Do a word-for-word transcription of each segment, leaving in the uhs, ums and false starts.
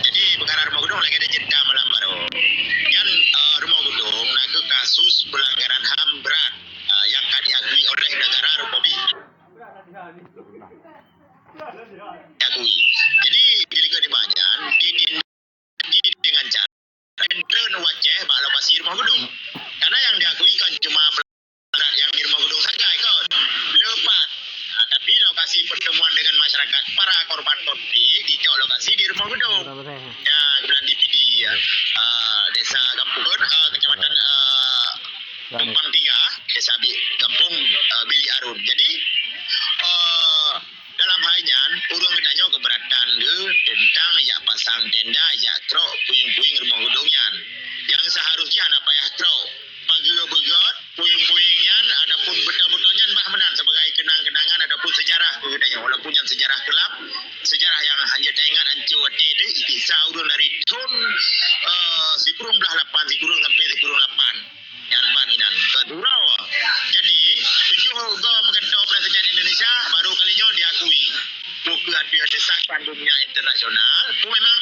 Jadi, peukara Rumoh Geudong lagèe cerita malam baroe. Nyan, eh, Rumoh Geudong na kheueh kasus pelanggaran HAM berat, eh, nyang ka diakui oleh negara Republik. Diakui. Jadi, di likot nibak nyan, di, di, di dengan cara treun u Aceh bak lokasi Rumoh Geudong. Karena nyang diakui kon cuma berat nyang di Rumoh Geudong sagai kon. Leupah. Ha, tapi lokasi pertemuan dengan masyarakat para korban konflik dicok lokasi di Rumoh Geudong. Ya, bulan di Pidi, ya. Ah, Desa Gampong, ah, Kecamatan, ah, Simpang Tiga, Desa Bi-, Gampong, ah, Bilik Arun. Jadi, ah, dalam hal nyan, ureueng geutanyoe keberatan geuh teuntang jak pasang tenda, jak trok puing-puing Rumoh Geudong nyan. Nyang seharus jih hana payah trok. Pageue beugöt, puing-puing nyan ataupun beutôi-beutôi nyan bah meunan sebagai kenang-kenangan ataupun sejarah keu geutanyoe. Walaupun nyan sejarah kelam, sejarah nyang hana taingat ancô watèe teuh, isiksa ureueng dari thon, eh, sikureueng blaih lapan, sikureueng sampai sikureueng lapan. Nyan ban inan. Keu uroe. Jadi, tujoh goe meugantoe Presiden Indonesia baru kali nyoe diakui. Peue keuh ateueh desakan dunia internasional, peue memang,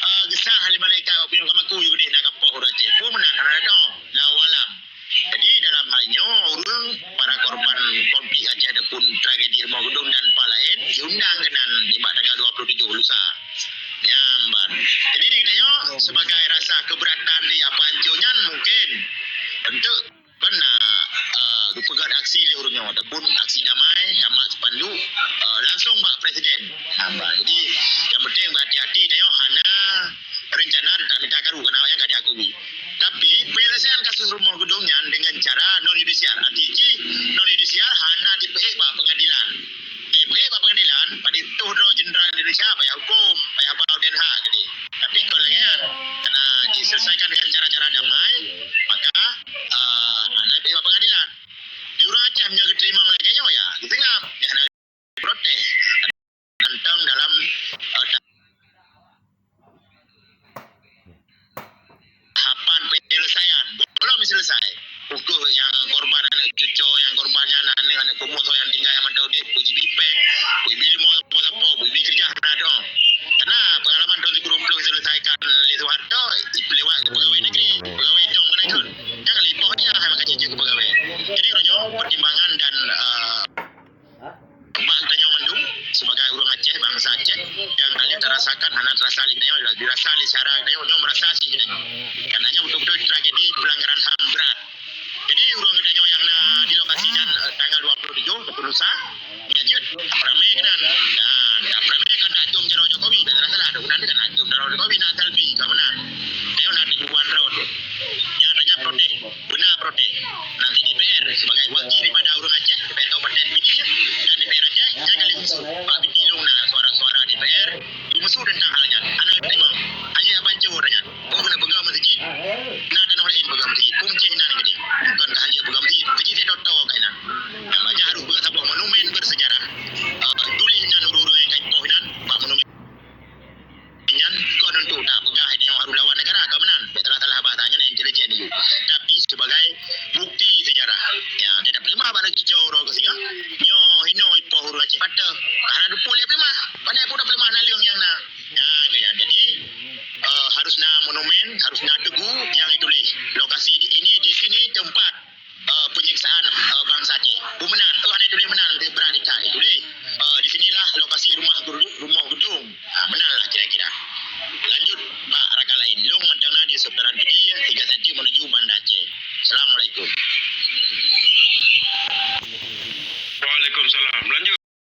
eh, geusah lé malaikat bak punyueng kamaku yue keudeh na kapoh ureueng Aceh. Peue meunan hana datang. Allahu alam. Jadi, dalam hal nyoe, ureueng para korban konflik Aceh ataupun tragedi Rumoh Geudong dan pat laén diundang keunan nibak tanggal dua puluh tujoh lusa. Nyan ban. Jadi, di geutanyoe sebagai rasa keberatan di apa ancô nyan mungkin untuk kan na, eh, geupeugöt aksi lé ureueng nyoe ataupun aksi damai, tamat spanduk, eh, langsung bak Presiden. Ha, ban. Jadi, nyang penting beuhati-hati tanyoe hana rencana teutak mita karu keunan nyang ka diakui. Tapi, penyelesaian kasus Rumoh Geudong nyan dengan cara non yudisial. Arti jih, non yudisial hana jipeuék bak pengadilan. Jipeuék bak pengadilan, padum toh droe jenderal Indonesia payah huköm, payah ba u Dén Haag keudeh. Tapi kon lagèe nyan, karena diselesaikan dengan cara-cara damai, maka, ah, hana jipeuék bak pengadilan. Di ureueng Aceh meunyoe geuteurimong lagèe nyoe, ya, geuseungap, ya, hana protes. Tantang dalam, eh, tahapan penyelesaian. Belum selesai. Peue keuh nyang korban aneuk cuco, nyang korban nyan aneuk-aneuk peumusoh nyang tinggai nyang mantong udép, peue jibi péng, peue jibi leumo sapo-sapo, peue jibi keureuja hana dong. Karena pengalaman tahun sikureueng ploh diselesaikan lé Soeharto, ipeuliwat keu pegawai negeri, pegawai dong keunan ikot. Nyang ka lheuh ipoh dia, hai maka jijak keu pegawai. Jadi, uroe nyoe pertimbangan dan, eh, bak geutanyoe mandum sebagai ureueng Aceh, bansa Aceh, nyang ka lheuh tarasakan, hana terasa lé geutanyoe, dirasa lé syara geutanyoe, nyoe meurasa cit geutanyoe. Karena nyoe beutôi-beutôi tragedi pelanggaran HAM berat. Jadi, ureueng geutanyoe nyang na di lokasi nyan, eh, tanggal dua puluh tujoh, dua puluh lusa, nyan jeuet tapeuramé keunan. Dan tapeuramé kon tacium jaroe Jokowi, biasa salah, dah keunan kan tacium jaroe Jokowi, nak selfie, ka meunan. Nyoe na di Kuburan Road. Nyang tanya protes. Beuna protes. Nanti D P R sebagai wakil daripada ureueng Aceh, D P R Kabupaten Pidie dan D P R Aceh, nyang ka lheuh meusu. Bak Pidie lôn na suara-suara D P R, lôn meusu teuntang